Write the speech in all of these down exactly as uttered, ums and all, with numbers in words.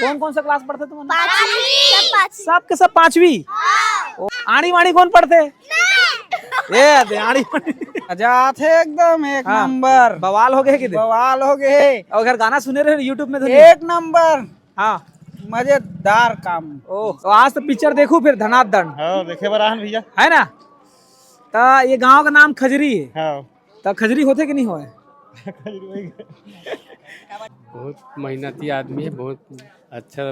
कौन कौन सा क्लास पढ़ते तुम? पाँचवीं। सब पाँचवीं। सबके सब पाँचवीं? हाँ। ओ, आड़ी माड़ी कौन पढ़ते? ए, दे, आड़ी माड़ी। मजा आथे एकदम एक हाँ। नंबर। बवाल हो गए कि दे? बवाल हो गए। और घर गाना सुने रहे YouTube में तो नहीं? एक नंबर। हाँ। मजेदार काम। ओ, तो आज तो पिक्चर देखू फिर धनाधन। हाँ, देखे बर आहन भैया। है ना? तो ये गांव का नाम खजरी है। हाँ। तो खजरी होथे कि नहीं होय? बहुत मेहनती आदमी है, बहुत अच्छा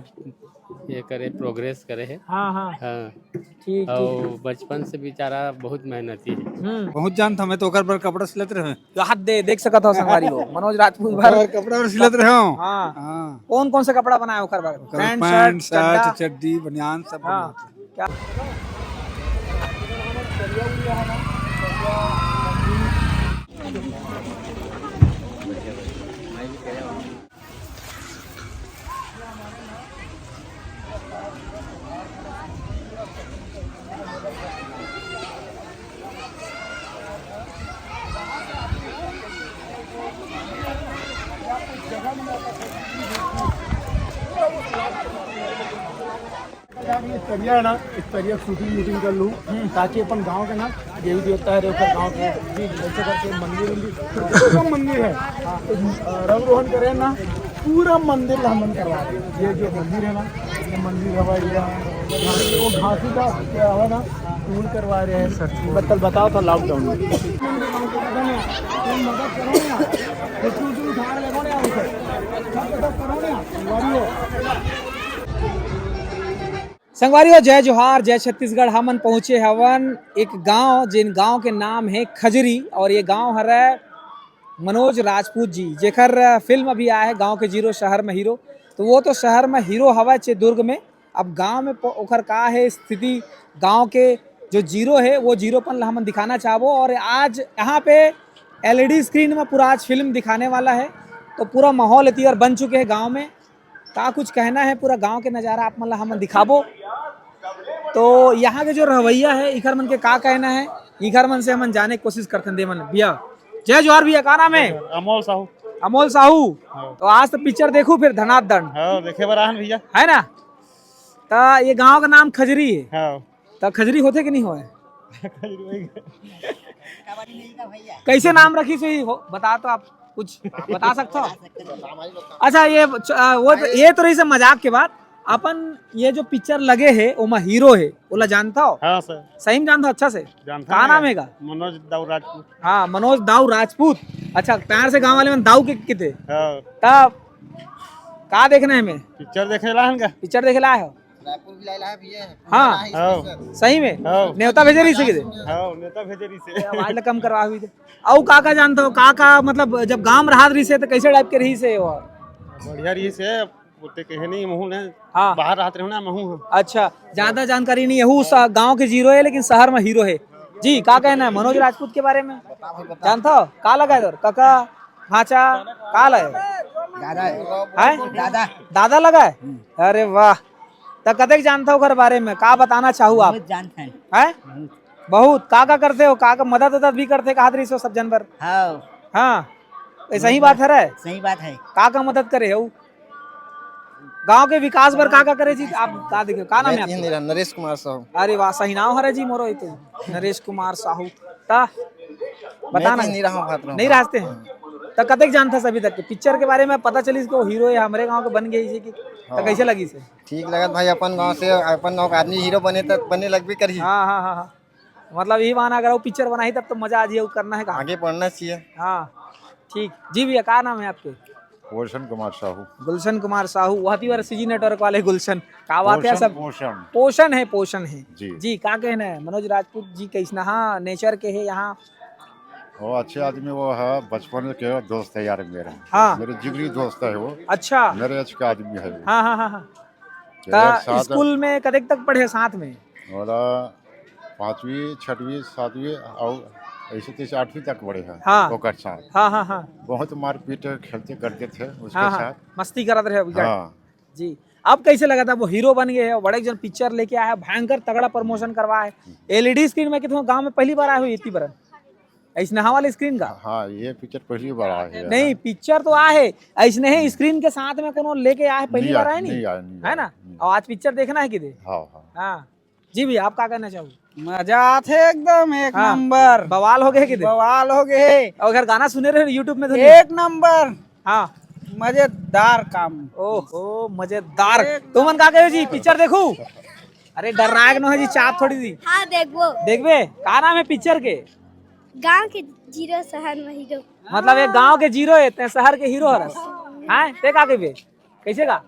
ये करे, प्रोग्रेस करे है। हाँ, हाँ। हाँ। ठीक, और ठीक। बचपन से बेचारा बहुत मेहनती है। हम्म। बहुत जानता मैं तो ओकर बर कपड़ा सिलत रहे। तो हाथ दे, देख सकत हो संगवारी हो, मनोज राजपूत भर ओकर कपड़ा बर सिलत रहे हो। हाँ। हाँ। कौन कौन से कपड़ा बनाए ओकर बर? ओकर पैंट, पैंट, शर्ट, शर्ट, चड्डा। चड्डी, बनियान सब हाँ। बनाते। क्या? इस तरिया है ना, इस तरिया शूटिंग वूटिंग कर लूँ, ताकि अपन गांव के ना देवी देवता है, ओकर गांव के, जी, ऐसे करके मंदिर उंदिर, पूरा मंदिर है। हाँ, तो, अ, रंग रोहन करे ना, पूरा मंदिर ला हमन करवा दे। ये जो मंदिर है ना, ये मंदिर हवा, ये वो घासी का क्या हवा ना, टूर करवा रहे हैं। बस कल बताओ था लॉकडाउन में। मदद करो ना, कुछ कुछ उठा के लगो ना, उसे सब, सब करो ना, संगवारी हो। संगवारी हो, जय जोहार, जय छत्तीसगढ़। हमन पहुंचे हवन एक गांव, जिन गांव के नाम है खजरी, और ये गांव हरे मनोज राजपूत जी, जेकर फिल्म अभी आया है गांव के जीरो शहर में हीरो। तो वो तो शहर में हीरो हवा चे दुर्ग में, अब गांव में प-, ओकर का है स्थिति, गांव के जो जीरो है वो जीरोपन ला हमन दिखाना चाहबो। और आज यहाँ पे एलईडी स्क्रीन में पूरा आज फिल्म दिखाने वाला है, तो पूरा माहौल इतियर बन चुके हैं गांव में। का कुछ कहना है, पूरा गांव के नजारा आप मन ला हमन दिखाबो। तो यहाँ के जो रहवैया है, इखर मन के का कहना है, इखर मन से हमन जाने के कोशिश करथन। दे मन भैया, जय जोहार भैया, का नाम है? अमोल साहू। अमोल साहू। हाँ। तो आज तो पिक्चर देखू फिर धनाधन। हाँ, देखे बर आहन भैया। है ना? तो ये गांव का नाम खजरी है। हाँ। तो खजरी होथे कि नहीं होय? खजरी होई। कैसे नाम रखिस होही हो? बता तो आप कुछ बता सकते हो? अच्छा, ये च-, आ, वो तो, ये तो रहिस मजाक के बात। अपन ये जो पिक्चर लगे है, ओमा हीरो है, ओला जानता हो? हाँ सर। सही में जानता हो अच्छा से? जानता का है। नाम है का? मनोज दाऊ राजपूत। हाँ, मनोज दाऊ राजपूत। अच्छा, प्यार से गांव वाले मन दाऊ के किते? हाँ। तब का देखना है मैं? पिक्चर देखे ला है का? पिक्चर देखे ला है? रायपुर भी लाइला है भैया। हाँ। हाँ। सही में? हाँ। नेवता भेजे रहिस हे के? हाँ, नेवता भेजे रहिस हे। आवाज ला कम करवा हुई थे। अउ का का जानता हो? का का मतलब जब गांव में रहत रहिस हे तो कैसे टाइप के रहिस हे वो? बढ़िया रहिस हे, ओते कहे नहीं महू ने। हाँ। बाहर रहत रहे ना महू हम। अच्छा, ज्यादा जानकारी नहीं है। हूँ स-, गांव के जीरो है लेकिन शहर में हीरो है। जी, का कहना है मनोज राजपूत के बारे में? जानता हो? का लगा है इधर? काका, भांचा, का लगा है? दादा है। हैं? दादा। दादा लगा है? हम्म। अरे वाह। त कतेक जानथव ओकर बारे में, का बताना चाहू आप? बहुत जानथन। हैं? बहुत। बहुत। का का करथे हो? का का मदद उदद भी करथे, कहत रहिस हो सब जन बर? हाँ। हाँ। ये सही बात हरे? सही बात है। का का मदद करे हो? गांव के विकास बर का का करे जी? आप का देखे? का नाम है आपके? नरेश कुमार साहू। अरे वाह, सही नाम हरे जी मोरो इते। नरेश कुमार साहू। ता बता ना। नहीं रहा बात रहा। नहीं रहते हैं। त कतेक जानथस अभी तक के पिक्चर के बारे में? पता चलिस कि वो हीरो है, हमरे गांव के बन गए जी की। त हाँ। कैसे लगिस हे? ठीक लगत भाई, अपन गांव से, अपन गांव का आदमी हीरो बने त बने लगबे करही। हाँ, हाँ, हाँ, हाँ। मतलब यही बहाना अगर वो पिक्चर बनाही तब तो मजा आ जाए, वो करना है काम। आगे बढ़ना चाहिए। हाँ, ठीक। जी भैया, का नाम है आपके? गुलशन कुमार साहू। गुलशन कुमार साहू, वह भी सीजी नेटवर्क वाले गुलशन। का बात है पोषण, सब? पोषण। पोषण है, पोषण है। जी। जी, का कहना है? मनोज राजपूत जी कैसना, हाँ, नेचर के है यहाँ? वो अच्छे आदमी वो है, बचपन के दोस्त है यार मेरा। हाँ। मेरे जिगरी दोस्त है वो। अच्छा। मेरे एज का आदमी है वो। हाँ, हाँ, हाँ, हाँ। मेरे ता साथ स्कूल में कतेक तक पढ़े साथ में? वाला पाँचवीं, छठवीं, सातवीं और ऐसे तैसे आठवीं तक पढ़े हैं हाँ। ओकर साथ। हाँ, हाँ, हाँ। बहुत मारपीट खेलते करते थे उसके हाँ, हाँ। साथ। मस्ती करत रहे अभी। हाँ। जी। अब कैसे लगा था वो हीरो बन गए हैं, बड़े जन पिक्चर लेके आया है, भयंकर तगड़ा प्रमोशन करवा है, एलईडी स्क्रीन में? कितने गांव में पहली बार आए हो इतनी बार? ऐसने वाले स्क्रीन का? हाँ, ये पिक्चर पहली बार आए हैं। नहीं, पिक्चर तो आए है, ऐसने ही स्क्रीन के साथ में कोनो लेके आए, पहली बार आए नहीं? नहीं आए, नहीं है ना? और आज पिक्चर देखना है किधर? हाँ, हाँ। हाँ जी भैया, आप का कहना चाहोगे? मजा आथे एकदम, एक नंबर। बवाल हो गए किधर? बवाल हो गए। और अगर गाना सुने रहे YouTube में तो नहीं? एक नंबर। हाँ। मजेदार काम। ओहो, मजेदार। तुमन का कहे जी, पिक्चर देखू? अरे, डर रहा है कि नहीं जी, चाप थोड़ी दी। हाँ, देखबो। देखबे? का नाम है पिक्चर के? गांव के जीरो, शहर में हीरो। मतलब, एक गांव के जीरो है, ते शहर के हीरो हरस। हाँ, ते का कहे? कैसे का?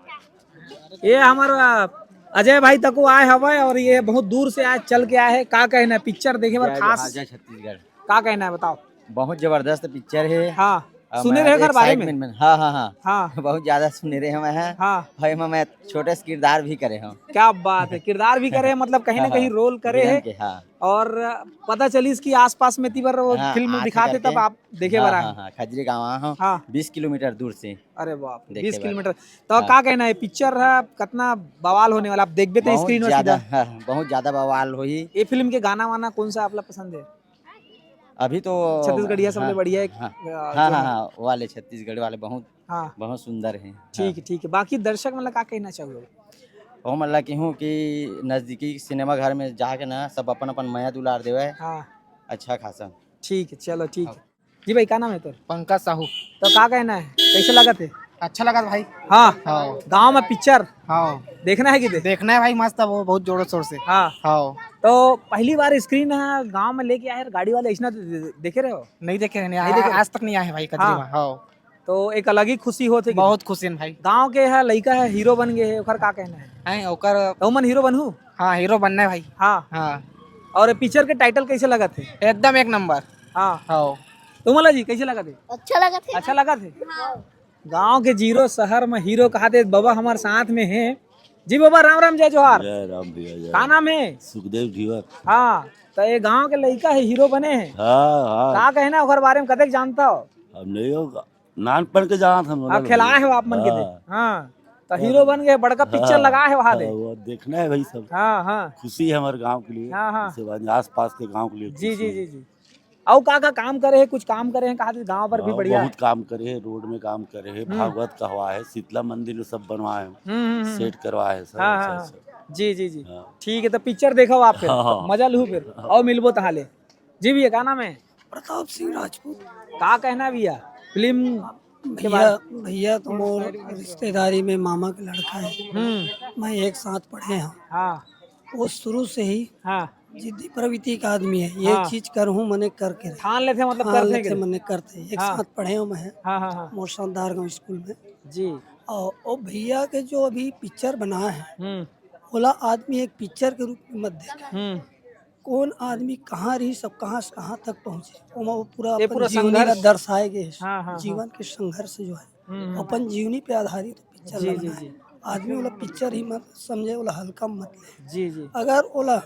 ये हमर, अ, अजय भाई तको आए हवे और ये बहुत दूर से आए, चल के आए है। का कहना है पिक्चर देखे बर खास? जय छत्तीसगढ़। का कहना है बताओ? बहुत जबरदस्त पिक्चर है। हाँ, सुने रहे घर बारे में? हाँ, हाँ, हाँ। हाँ। बहुत ज्यादा सुने रहे हमें हैं। हाँ। भाई, मैं छोटे से किरदार भी करे हूँ। क्या बात है, किरदार भी करे हैं, मतलब कहीं ना कहीं रोल करे हैं। हाँ। और पता चलिस कि आसपास में तीबर वो फिल्म दिखाते तब आप देखे बर आए। हाँ, खजरी गाँव आए हूँ। हाँ। बीस किलोमीटर दूर से। अरे बाप रे, बीस किलोमीटर। तो का कहना है, पिक्चर है कितना बवाल होने वाला, आप देखबे तो स्क्रीन में सीधा। हाँ, बहुत ज्यादा बवाल होही। ये फिल्म के गाना वाना कौन सा आपला पसंद है? अभी तो छत्तीसगढ़िया सबले बढ़िया एक, हाँ, हाँ, हाँ, वाले छत्तीसगढ़ वाले बहुत, हाँ। बहुत सुंदर है। ठीक है, ठीक है। बाकी दर्शक मतलब का कहना चाहोगे? वो मतलब कहूँ कि नजदीकी सिनेमा घर में जाके ना सब अपन अपन मया दुलार देवे। हाँ। अच्छा खासा। ठीक है, चलो ठीक है। जी भाई, का नाम है तोर? पंकज साहू। तो का कहना है, कैसे लगत है? अच्छा लगत भाई। हाँ। हाँ। गाँव में पिक्चर? हाँ। देखना है कि दे? देखना है भाई, मस्त है वो, बहुत जोरों शोर से। हाँ। हाँ। तो पहली बार स्क्रीन है गाँव में लेके आए, गाड़ी वाले ऐसना दे-, दे-, देखे रहे हो? नहीं देखे हैं, नहीं देखे? आज तक नहीं आए हैं भाई कजरी में। हाँ। तो एक अलग ही खुशी होत है कि बहुत खुशी है भाई। गाँव के है, लइका है, हीरो बन गए है, ओकर का कहना है? हैं, ओकर तो मन हीरो बनहू? हाँ, हीरो बनना है भाई। हाँ। हाँ। और पिक्चर के टाइटल कैसे लगत है? एकदम एक नंबर। हाँ। हाँ। तुमला जी, कैसे लगत है? अच्छा लगत है। अच्छा लगत है? हाँ। गाँव के जीरो शहर में हीरो कहा दे, बाबा हमारे साथ में है। जी बाबा, राम राम, जय जोहार। जय राम भैया, जय का राम। नाम है? सुखदेव धीवर। हाँ, तो ये गाँव के लइका है, हीरो बने हैं। हाँ, हाँ। का कहना ओकर बारे में, कतेक जानता हो? हम नहीं हो, नानपन के जानत हम। हाँ, खेलाए हो आप मन के दे। हाँ। हाँ, तो हीरो बन गए, बड़का पिक्चर लगा है वहाँ दे। हाँ, वो देखना है भाई सब। हाँ, हाँ। खुशी है हमारे गाँव के लिए। हाँ, हाँ। इससे बाद आसपास के गाँव के लिए जी, खुशी जी, है। जी, जी। अउ का का काम करे है? कुछ काम करे है कहा थे गाँव पर भी हाँ, बढ़िया? बहुत काम करे है, रोड में काम करे है, हम्म। भागवत कहवा है, शीतला मंदिर में सब बनवा है, हम्म, हम्म, हम्म। सेट करवा है सब। हाँ, अच्छा, हाँ, अच्छा। जी, जी, जी। हाँ। ठीक है, तो पिक्चर देखो आप फिर, हाँ, हाँ। मजा लू फिर, हाँ। और मिलबो तहाले। जी भैया, का नाम है? प्रताप सिंह राजपूत। का कहना है भैया, फिल्म के भैया, बारे? भैया तो मोर रिश्तेदारी में मामा के लड़का है। हम्म। मैं एक साथ पढ़े हूँ। हाँ। वो शुरू से ही हाँ। जिद्दी प्रवृत्ति का आदमी है, ये हाँ। चीज करहूँ, मने करके रहे। ठान लेथे, मतलब ठान करथे लेथे, के। मने करथे। एक हाँ। साथ पढ़े हूँ मैं, हाँ, हाँ, हाँ। मोर शानदार गाँव स्कूल में। जी। और वो भैया के जो अभी पिक्चर बना है, हम्म। ओला आदमी एक पिक्चर के रूप में मत देखे। हम्म। कौन आदमी कहाँ रही, सब कहाँ से कहाँ तक पहुँचे, ओमा वो पूरा ये अपन पूरा जीवनी ला संघर्ष। दर्शाए गए है। हाँ, हाँ, हाँ। जीवन के संघर्ष जो है, हम्म, हम्म। अपन जीवनी पे आधारित पिक्चर जी, ला जी, बनाए। जी। आदमी ओला पिक्चर ही मत समझे, ओला हल्का मत ले। जी, जी। अगर ओला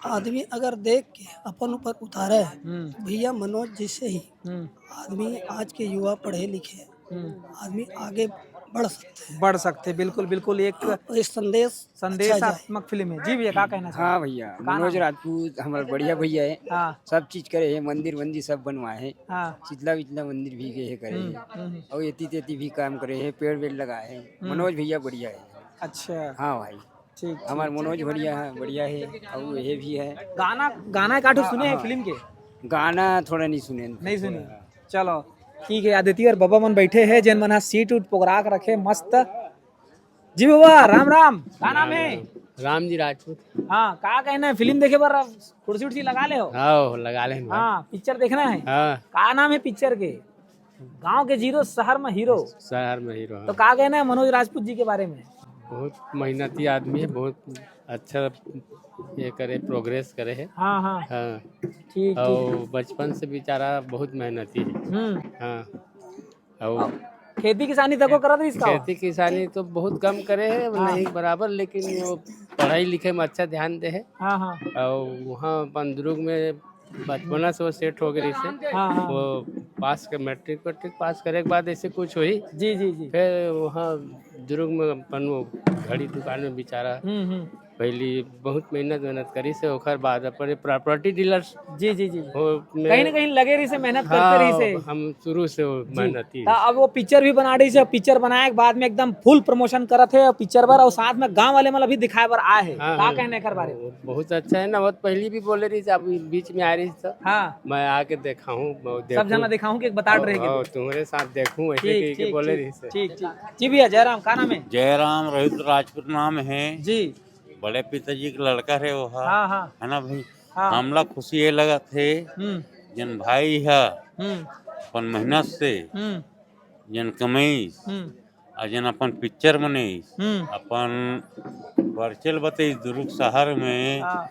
आदमी अगर देख के अपन ऊपर उतारे है, हम्म। तो भैया मनोज जैसे ही हम्म। आदमी आज के युवा पढ़े लिखे, हम्म। आदमी आगे बढ़ सकते हैं। बढ़ सकते हैं, बिल्कुल, बिल्कुल। एक और एक संदेश संदेशात्मक अच्छा जाए। फिल्म है। जी भैया, का कहना चाहते हैं? हाँ भैया, का नाम मनोज है? राजपूत हमारे बढ़िया भैया है। हाँ। सब चीज करे है, मंदिर वंदिर सब बनवाए है। हाँ। शीतला वितला मंदिर भी गए है करे हम्म, है। हम्म, हम्म। और एती तेती भी काम करे है, पेड़ वेड़ लगाए है। हम्म। मनोज भैया बढ़िया है। अच्छा। हाँ भाई। ठीक, हमारे ठीक, मनोज ठीक। बढ़िया है, बढ़िया है, और ये भी है। गाना, गाना एक आठ सुने हैं हाँ। फिल्म के? गाना थोड़ा नहीं सुने। नहीं सुने। चलो, ठीक है, आदित्य और बाबा मन बैठे हैं, जेन मन हा सीट उट पोगरा के रखे, मस्त। जी बाबा, राम राम, का नाम है? राम जी राजपूत। हाँ, का कहना है, फिल्म देखे बर कुर्सी उर्सी लगा ले हो? हाँ, लगा ले भाई। हाँ, पिक्चर देखना है? हाँ। का नाम है पिक्चर के? गांव के जीरो, शहर में हीरो। शहर में हीरो, हाँ। तो का कहना है मनोज राजपूत जी के बारे में? बहुत मेहनती आदमी है, बहुत अच्छा ये करे, प्रोग्रेस करे है। हाँ, हाँ। हाँ। ठीक, और ठीक। बचपन से बेचारा बहुत मेहनती है। हम्म। हाँ। और खेती किसानी तको करत रहिस का? खेती किसानी तो बहुत कम करे है, हाँ। नहीं बराबर, लेकिन वो पढ़ाई लिखे में अच्छा ध्यान दे है। हाँ, हाँ। और वहाँ अपन दुर्ग में बचपना से वो सेट हो गए रहिस है। हाँ, हाँ। वो पास कर, मैट्रिक वैट्रिक पास करे के बाद ऐसे कुछ हुई। जी, जी, जी। फिर वहाँ दुर्ग में अपन वो घड़ी दुकान में बेचारा हम्म हम्म। पहली बहुत मेहनत मेहनत करिस हे, ओकर बाद अपन प्रॉपर्टी डीलर्स जी जी जी। हो में कहीं ना कहीं लगे रहिस हे, मेहनत करते रहिस हे। हाँ, हम शुरू से वो जी। मेहनती। त अब वो पिक्चर भी बना रहिस हे, पिक्चर बनाए के बाद में एकदम फुल प्रमोशन करत हे और पिक्चर बर, और साथ में गांव वाले मन ला भी दिखाए बर आए हे। हाँ, का हाँ। कहना एकर बारे में? वो बहुत अच्छा है ना, वो पहली भी बोले रहिस हे, अब बीच में आ रहिस हे तो हाँ, मैं आके देखाहूँ, मैं सब झन ला देखाहूँ कि एक बता रहे कि हाँ, तुम्हारे साथ देखूँ ऐसे ठीक कह के ठीक बोले ठीक रहिस हे। ठीक ठीक। जी भैया, जयराम, का नाम है? जयराम रोहित राजपूत नाम है। जी। बड़े पिताजी के लड़का रहे वो हा, हाँ हाँ है ना भाई? हाँ। हमला खुशी ये लगत है, हम्म जन भाई हा हम्म अपन मेहनत से हम्म जन कमाईस हम्म और जन अपन पिक्चर बनाईस, हम्म अपन वर्चल बताईस दुर्ग शहर में, हाँ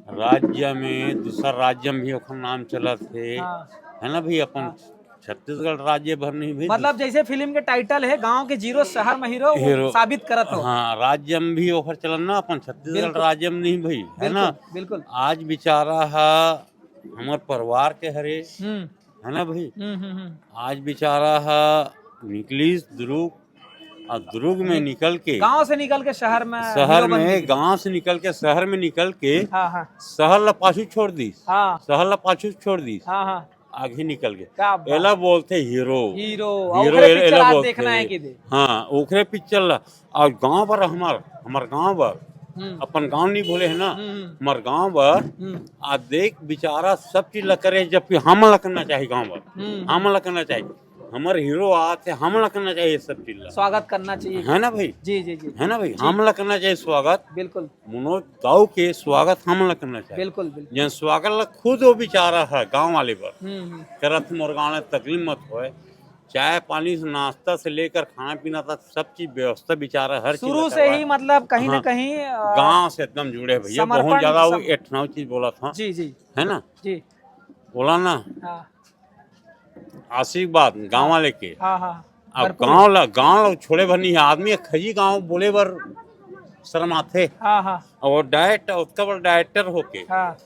राज्य में, दूसर राज्य में भी ओखर नाम चलत है, हाँ। है ना भाई? अपन छत्तीसगढ़ राज्य भर नहीं भाई, मतलब जैसे फिल्म के टाइटल है गांव के जीरो शहर में हीरो, वो हीरो। साबित करत हो। हाँ, राज्य में भी ओखर चलन ना, अपन छत्तीसगढ़ बिल्कुल। राज्य में नहीं भाई, है ना? बिल्कुल बिल्कुल। आज बेचारा हा हमर परिवार के हरे, हम्म है ना भाई? हम्म हम्म हम्म। आज बेचारा हा निकलिस दुर्ग, और दुर्ग में निकल के गांव से निकल के शहर में शहर हीरो बन में, गए। गांव से निकल के शहर में निकल के हाँ हाँ शहर ला पाछू छोड़ दीस, हाँ शहर ला पाछू छोड़ दीस, हाँ हाँ। आगे निकल के क्या बात। एला बोलते हीरो। हीरो, हीरो ओकरे एला पिक्चर आज बोलते देखना है हैं। कि दे। हाँ, ओकरे पिक्चर ला। और गांव बर हमार, हमार गांव बर, हम्म अपन गांव नहीं भूले है ना, हम्म हमार गांव बर। हम्म आ देख बेचारा सब चीज ला करे, जबकि हम ला करना चाहिए गांव बर, हम्म। हम ला करना चाहिए। हमार हीरो आत है, हम ला करना चाहिए सब चीज ला, स्वागत करना चाहिए। है ना भाई? जी जी जी। है ना भाई? हम ला करना चाहिए स्वागत। बिल्कुल। मनोज दाऊ के स्वागत हम ला करना चाहिए। बिल्कुल बिल्कुल। जन स्वागत ला खुद वो बेचारा है गांव वाले बर हम्म हम्म। करत, मोर गांव ला तकलीफ मत होए, चाय पानी से, नाश्ता से लेकर खाना पीना तक सब चीज व्यवस्था बेचारा हर चीज शुरू ला से करवा ही मतलब कहीं ना हाँ। कहीं अ, गांव से एकदम जुड़े भैया, समर्पण बहुत ज्यादा वो सम- एठनाव चीज बोला था। जी जी है ना? जी बोला ना, हाँ आशीर्वाद गांव वाले के। हाँ हाँ अब भरपूर। गांव ला, गांव ला छोड़े भर नहीं है आदमी, खजी गांव बोले बर शर्माथे। हाँ हाँ और वो डायरेक्ट, उसका बड़ा डायरेक्टर होके, हाँ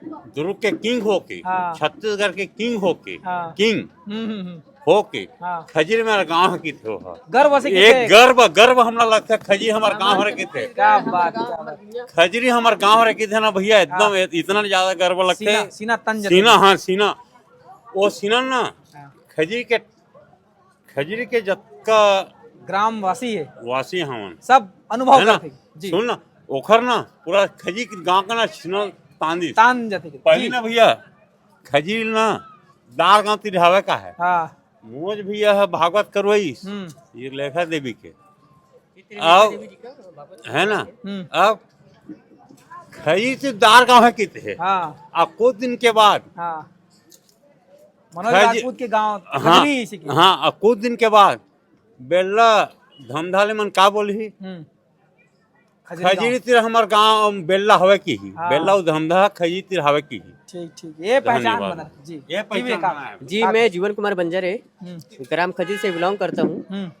दुर्ग के किंग होके, हाँ। छत्तीसगढ़ के किंग होके, हाँ। किंग हम्म हम्म हम्म। होके, हाँ खजरी मेरा गांव की थे हो। गर्व से एक किसे गर्व, गर्व हमरा लगता है, खजरी हमार गांव हर की थे। क्या बात, क्या बात। खजरी हमार गांव हर की थे ना भैया, एकदम हाँ। इतना ज्यादा गर्व लगता सीना है। सीना तन जते। सीना, हाँ सीना, वो सीना ना हाँ। खजरी के, खजरी के जतका ग्रामवासी है, वासी हवन, सब अनुभव है ना? करते। जी सुन ना, ओखर ना पूरा खजरी के गांव का ना सीना तांदी। तान जाते के। पहले जी। ना भैया, खजरी ना दार गांव तिरहावे का है। हाँ मनोज भैया है भागवत करवाई, हम्म ये लेखा देवी के। अब है ना, हम्म अब खजरी से दार गांव है किते है। हाँ अब कुछ दिन के बाद हाँ। मनोज खज- राजपूत के गांव हाँ, खजरी इसी के। हाँ, अब कुछ दिन के बाद बेल्ला धमधाले मन का बोली, हम्म। खजरी गांव। खजरी तिर हमार गांव बेल्ला हवे की ही, हाँ। बेल्ला उ धमधा खजरी तिर हवे की ही। ठीक ठीक, ये पहचान धन्यवाद। बना। जी ये जी भैया, पहचान का- बना है। जी, मैं जीवन कुमार बंजारे, हम्म ग्राम खजरी से बिलोंग करता हूँ। हम्म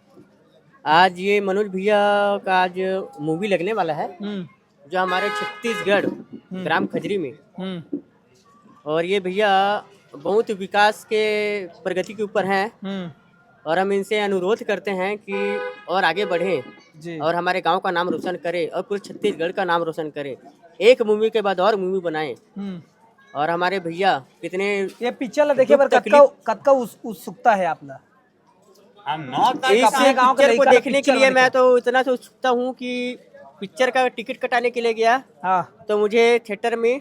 आज ये मनोज भैया का आज मूवी लगने वाला है, हम्म जो हमारे छत्तीसगढ़ ग्राम खजरी में। हम्म और ये भैया बहुत विकास के प्रगति के ऊपर हैं, हम्म और हम इनसे अनुरोध करते हैं कि और आगे बढ़ें जी और हमारे गांव का नाम रोशन करें और पूरे छत्तीसगढ़ का नाम रोशन करें। एक मूवी के बाद और मूवी बनाएं। हम्म। और हमारे भैया कितने ये पिक्चर ला देखे बर दुख कतका कतका उस- उत्सुकता है आप ला? हम नौ इस अपने गांव के पिक्चर को लइका देखने के पिक्चर लिए में मैं देखा। तो इतना सोचता हूँ कि पिक्चर का टिकट कटाने के लिए गया, हाँ तो मुझे थिएटर में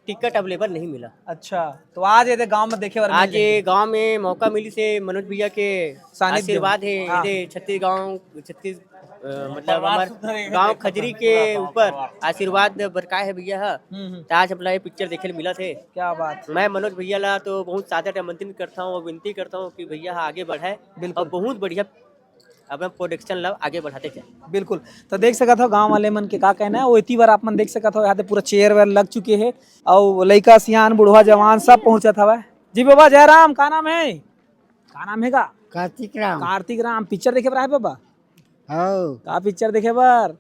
टिकट अवेलेबल नहीं मिला। अच्छा, तो आज ये गांव में देखे बर आज मिल जाए। ये गांव में मौका मिली से मनोज भैया के सानिध्य आशीर्वाद में। है, हाँ। ये छत्तीस गांव, छत्तीस अ, मतलब हमारे गांव खजरी के ऊपर आशीर्वाद बरकाए है भैया हा। हम्म हम्म, तो आज हमला ये पिक्चर देखे मिला थे। क्या बात। मैं मनोज भैया ला तो बहुत सादर आमंत्रित करता हूँ और विनती करता हूँ कि भैया हा आगे बढ़ाए बिल्कुल। और बहुत बढ़िया अपना प्रोडक्शन ला आगे बढ़ाते जाए। बिल्कुल। तो देख सकत हो गांव वाले मन के का कहना है, वो इतनी बार आप मन देख सकत हो, यहाँ पे पूरा चेयर वेयर लग चुके हैं और लइका सियान बुढ़वा जवान सब पहुंचत हवय। जी बाबा जयराम, का नाम है? का नाम है का? कार्तिक राम। कार्तिक राम। पिक्चर देखे बर आए बाबा? हौ। का पिक्चर देखे बर?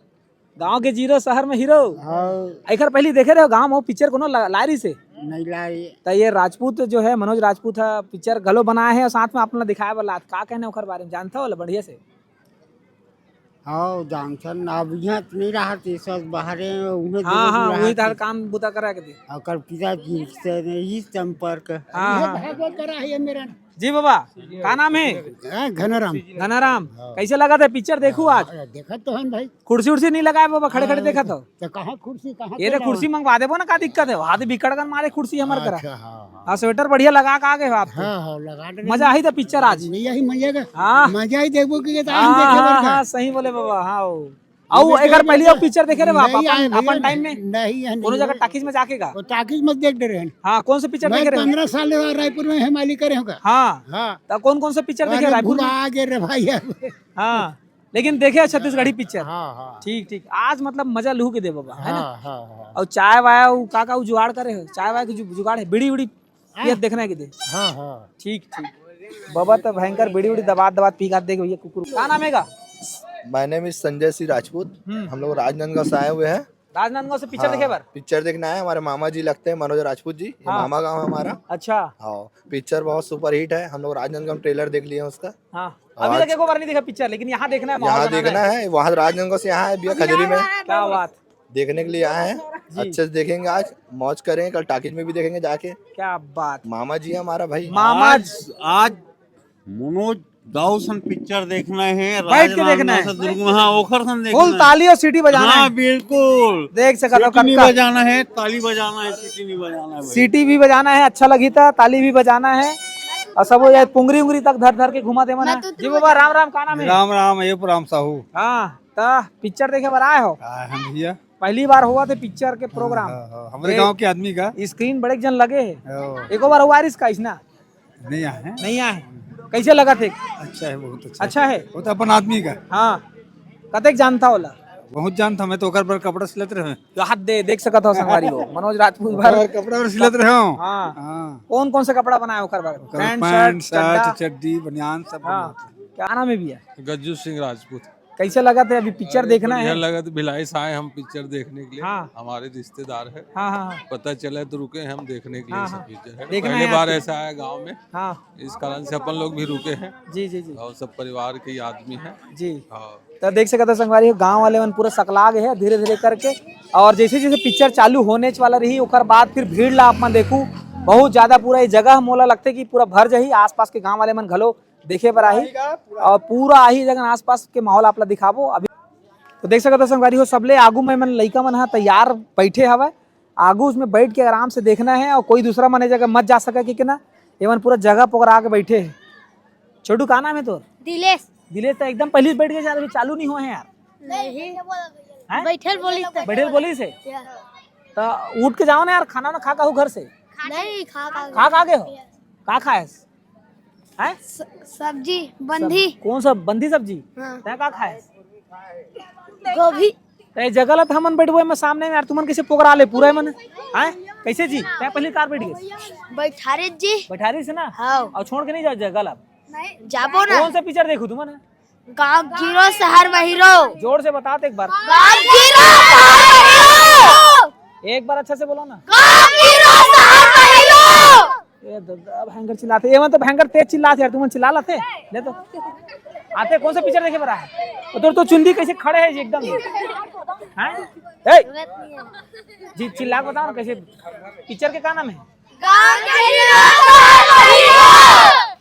गांव के जीरो शहर में हीरो। हौ। एकर पहले देखे रहे हो गांव में पिक्चर कोनो ला- लाए रही से? नहीं लाई। तो ये राजपूत जो है, मनोज राजपूत है, पिक्चर घलो बनाए है और साथ में आप मन ला दिखाए बर लात। का कहना है ओकर बारे में, जानता हो ला बढ़िया से? हाँ, जानथन। अब इहाँ तो नहीं रहत, ये सब बाहरे, उहें हाँ, दूर हाँ, रहत। वही तार काम बुता करा के दे। ओकर पिताजी से नहीं संपर्क। हाँ, ये हाँ। भागवत करा है मेरा। जी बाबा, का नाम है? हाँ, घनाराम। घनाराम, हाँ। कैसे लगा था पिक्चर? देखू आज। हाँ, देखत तो हन भाई। कुर्सी उर्सी नहीं लगाए बाबा, खड़े खड़े हाँ, देखत हो। तो कहाँ कुर्सी, कहाँ ये रे कुर्सी मंगवा देबो ना, का दिक्कत है? हाथ बिकट कर मारे कुर्सी हमर करा। अच्छा, हाँ, हाँ। हाँ, स्वेटर बढ़िया लगा के आ गए हो आप तो। हाँ, हाँ, लगा देंगे। मजा आई था पिक्चर आज। नहीं आई, मजा का। हाँ। मजा ही देखबो कि ये तो हम हाँ, देखे हाँ, बर का। हाँ, सही बोले बाबा, हाँ, वो। अउ नहीं, एकर नहीं, पहले नहीं, अउ पिक्चर देखे रहे हो आप नहीं, अपन, नहीं, अपन टाइम में? नहीं, नहीं, कोनो नहीं, जगह वो टाकीज में जाके का? वो टाकीज में देख डरे हैं। हाँ, कौन सा पिक्चर मैं देखे रहे हो? पन्द्रह साल हुआ रायपुर में हेमाली करे होगा। हाँ। हाँ। तो कौन कौन सा पिक्चर देखे अरे रायपुर में? भुला गए रे भाई अब। हाँ, लेकिन देखे हो छत्तीसगढ़ी पिक्चर? हाँ, हाँ। ठीक, ठीक। आज मतलब मजा लूह के दे बाबा, है ना? हाँ, हाँ, हाँ। और चाय वाय, वो का का वो जुगाड़ करे हो? चाय वाय के जु-, जुगाड़ है, बीड़ी उड़ी हाँ। पियत देखना है कि दे? हाँ, हाँ। ठीक, ठीक। बाबा तो भयंकर बीड़ी उड़ी दबात दबात पी खात देख भैया कुकुर। का नाम है का? My name is Sanjay Singh Rajput. हम्म। हम लोग राजनांदगांव से आए हुए हैं। राजनांदगांव से पिक्चर हाँ, देखे बर? पिक्चर देखना है। हमारे मामा जी लगते हैं मनोज राजपूत जी, ये हाँ। मामा गांव है हमारा। अच्छा। हाँ, पिक्चर बहुत सुपरहिट है। हम लोग राजनांदगांव ट्रेलर देख लिए हैं उसका। हाँ। अभी आज तक एको बार नहीं देखा पिक्चर, लेकिन यहाँ देखना है, माहौल यहाँ बनाना देखना है। है, वहाँ राजनांदगांव से यहाँ है भैया खजरी में। क्या बात। देखने के लिए आए हैं, जी। अच्छे से देखेंगे आज, मौज करेंगे, कल टाकीज में भी देखेंगे जाके। क्या बात। मामा जी है हमारा भाई। मामा आज, आज मनोज दाऊ सन पिक्चर देखना है, बैठ के देखना है। राजनांदगांव से दुर्ग में, हाँ, ओखर सन देखना फुल है। ताली और सीटी बजाना हाँ, है। बिल्कुल। देख सकत हो सीटी नहीं कक्का। बजाना है, ताली बजाना है, सीटी नहीं बजाना है भाई। सीटी भी बजाना है, अच्छा लगी था, ताली भी बजाना है। और सब वो ये पुंगरी उंगरी तक धर धर के घुमा देवन मैं है। तो जी बाबा, राम राम, का नाम है? राम राम, ये राम साहू। हाँ, त पिक्चर देखे बर आए हो? आए हैं भैया। पहली बार हुआ थे पिक्चर के प्रोग्राम। हाँ, हाँ, हाँ, हमरे ए, गांव के आदमी का। स्क्रीन बड़े जन लगे है। ओ। एको बार हुआ रिस का इसना? नहीं आए हैं। नहीं आए। कैसे लगा थे? अच्छा है, बहुत अच्छा। अच्छा है? वो तो अपन आदमी का। हाँ। कतेक जानता होला? बहुत जानता, मैं तो ओकर बर कपड़ा सिलत रहे। तो हाथ दे, देख सकत हो संगवारी हो। मनोज राजपूत भर ओकर कपड़ा बर सिलत रहे हो। हाँ। हाँ। कौन कौन से कपड़ा बनाए ओकर बर? ओकर पैंट, पैंट, शर्ट, चड्डा। चड्डी, बनियान सब हाँ। बनाते हैं। क्या नाम है भैया? गज्जू सिंह राजपूत। कैसे लगा थे? अभी पिक्चर अरे, देखना बढ़िया है? लगा, तो भिलाई से आए हम पिक्चर देखने के लिए। हाँ। हमारे रिश्तेदार है। हाँ, हाँ, हाँ। पता चला तो रुके हैं हम देखने के लिए हाँ, सब हाँ। पिक्चर है। देखना पहली है बार आपको। ऐसा आया गांव में। हाँ। इस कारण से अपन लोग भी रुके हैं। जी, जी, जी। और सब परिवार के ही आदमी हैं। जी। हाँ। तो देख सकत हो संगवारी हो, गांव वाले मन पूरा सकला गए हैं धीरे-धीरे करके। और जैसे-जैसे पिक्चर चालू होने वाला रही, ओकर बाद फिर भीड़ ला आप मन देखू, बहुत ज्यादा पूरा ये जगह मोला लगथे कि पूरा भर जाही। आसपास के गांव वाले मन घलो देखे बर आही और पूरा आही जगह आसपास के माहौल आप ला दिखाबो। अभी तो देख सकत हो संगवारी हो, सबले आगू में मन लइका मन ह तैयार बैठे हवय। आगू उसमें बैठ के आराम से देखना है और कोई दूसरा मन ए जगह मत जा सके कि, कि ना, ये मन पूरा जगह पकड़ा के बैठे हैं। छोटू, का नाम है तोर? दिलेश। दिलेश तो एकदम पहले बैठ के जा, अभी चालू नहीं हुआ है यार। नहीं। हैं? बैठल बोली तो। बैठल बोली से? या। तो उठ के जाओ ना यार, खाना ना खा का हो घर से? नहीं, खा का खा का गए हो? या। का खाए? हैं? स-, सब्जी, बंधी। सब-, कौन सा बंधी सब्जी? हाँ। तैं का खाए? गोभी। ए जगह ला त हमन बैठबो एमे सामने में यार, तुमन कैसे पोगरा ले पूरा मन? हैं? कैसे जी? तैं पहली कार बैठ गए? बैठारिस जी। बैठारिस ना? हाँ। और छोड़ के नहीं जाओ जगह ला? नहीं। जाबो ना। कौन सा पिक्चर देखू तुमन? गाँव के हीरो, शहर में हीरो। जोर से बता तो एक बार। गाँव के हीरो, शहर में हीरो। एक बार अच्छा से बोलो ना। गाँव के हीरो, शहर में हीरो। ए दादा, भयंकर चिल्लाथे। ये मन तो भयंकर तेज चिल्लाथे यार, तुमन चिल्ला लाथे। ले तो। आते कौन सा पिक्चर देखे बर आए? तो तोर तो चुंदी कैसे खड़े है जी एकदम। हैं? ए! जी चिल्ला के बताओ ना कैसे, पिक्चर के का नाम है? गाँव के हीरो, शहर में हीरो।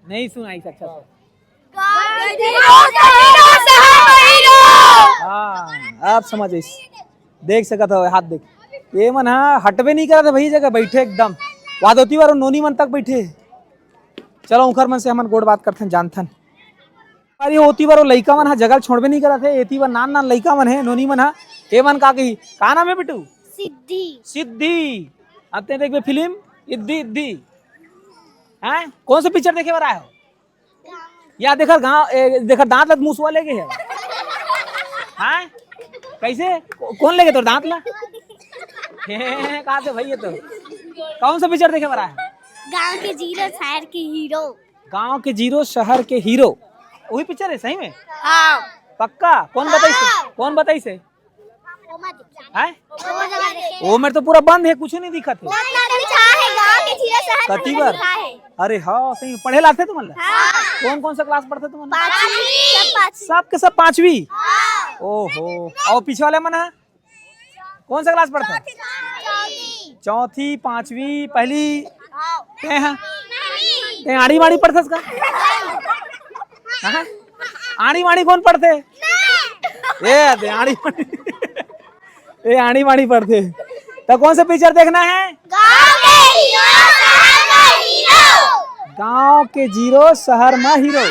नहीं सुनाई अच्छा से। गाँव के हीरो, शहर में हीरो। हाँ, आप समझ आइस। देख सकत हो, हाथ देख। ये मन हा हटबे नहीं करत हे भाई, जगह बैठे एकदम। वादोती वारो नोनी मन तक बैठे। चलो, उखर मन से हमन गोठ बात करथन, जानथन। अरे, ओती वारो लइका मन हा जगह छोड़बे नहीं करत हे। एती बर नान नान लइका मन हे, नोनी मन हा। ये मन का कही? का नाम है बिट्टू? सिद्धि। सिद्धि। अब ते देखबे फिल्म इद्दी इद्दी। हैं? कौन सा पिक्चर देखे बर आए हो? या देख गाँव, ए, देख दांत लत मुसवा लेगे हे। हैं? कैसे? को-, कौन लेगे तोर दांत ला? हे, कहा थे भाई ये तो? कौन सा पिक्चर देखे बर आए? गाँव के जीरो, शहर के हीरो। गाँव के जीरो, शहर के हीरो। वही पिक्चर है सही में? हाँ। पक्का? कौन बताइस? हाँ। कौन बताइस? हैं? वो मेरे तो पूरा बंद है, कुछ नहीं दिखत है। कति बार? अरे हाँ, सही पढ़े लागथे तुमन ला। कौन कौन सा क्लास पढ़थे तुमन? पाँचवीं, सब पाँचवीं। सब के सब पाँचवीं? ओहो, अउ पीछे वाले मन ह? कौन सा क्लास पढ़थे? चौथी, पाँचवीं, पहली। ते ह? ते आड़ी बाड़ी पढ़थस का? हाँ? आड़ी बाड़ी कौन पढ़थे? ए, ते आड़ी बाड़ी। ए, आड़ी बाड़ी पढ़थे। त कौन सा पिक्चर देखना है? गाँव के हीरो, शहर के हीरो। गाँव के जीरो, शहर म हीरो।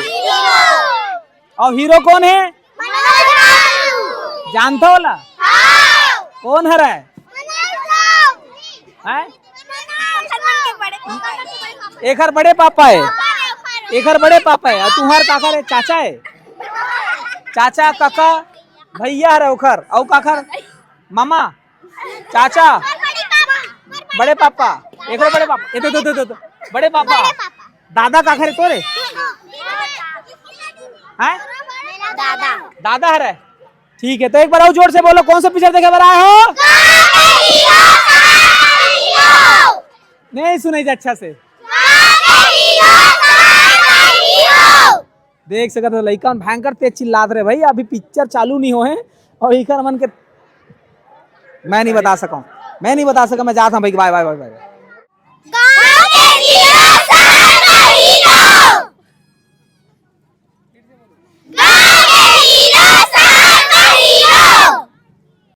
अउ हीरो कौन हे? मनोज बाबू। जानथो ओला? हाँ। कौन हरय? मनोज बाबू। हैं? मनोज बाबू। एखर बड़े पापा हे। एखर बड़े पापा हे। अउ तुंहर काकर हे? चाचा हे। चाचा, काका, भैया हरय ओखर। अउ काकर? मामा। चाचा, बड़े पापा, एकरो बड़े पापा, ए, दे, दे, दे, दे, दे, बड़े पापा, दादा काखर हे तोरे? हैं? दादा। दादा हरे? ठीक है, तो एक बार और जोर से बोलो, कौन सा पिक्चर देखे बर आए हो? नहीं सुनाई दे अच्छा से। देख सकत हो लइका मन भयंकर तेज चिल्लात रहे भाई, अभी पिक्चर चालू नहीं होए हे अउ इकर मन के मैं नहीं बता सकूं, मैं नहीं बता सकूं, मैं जात हूं भाई, बाय बाय बाय बाय। गाँव के जियो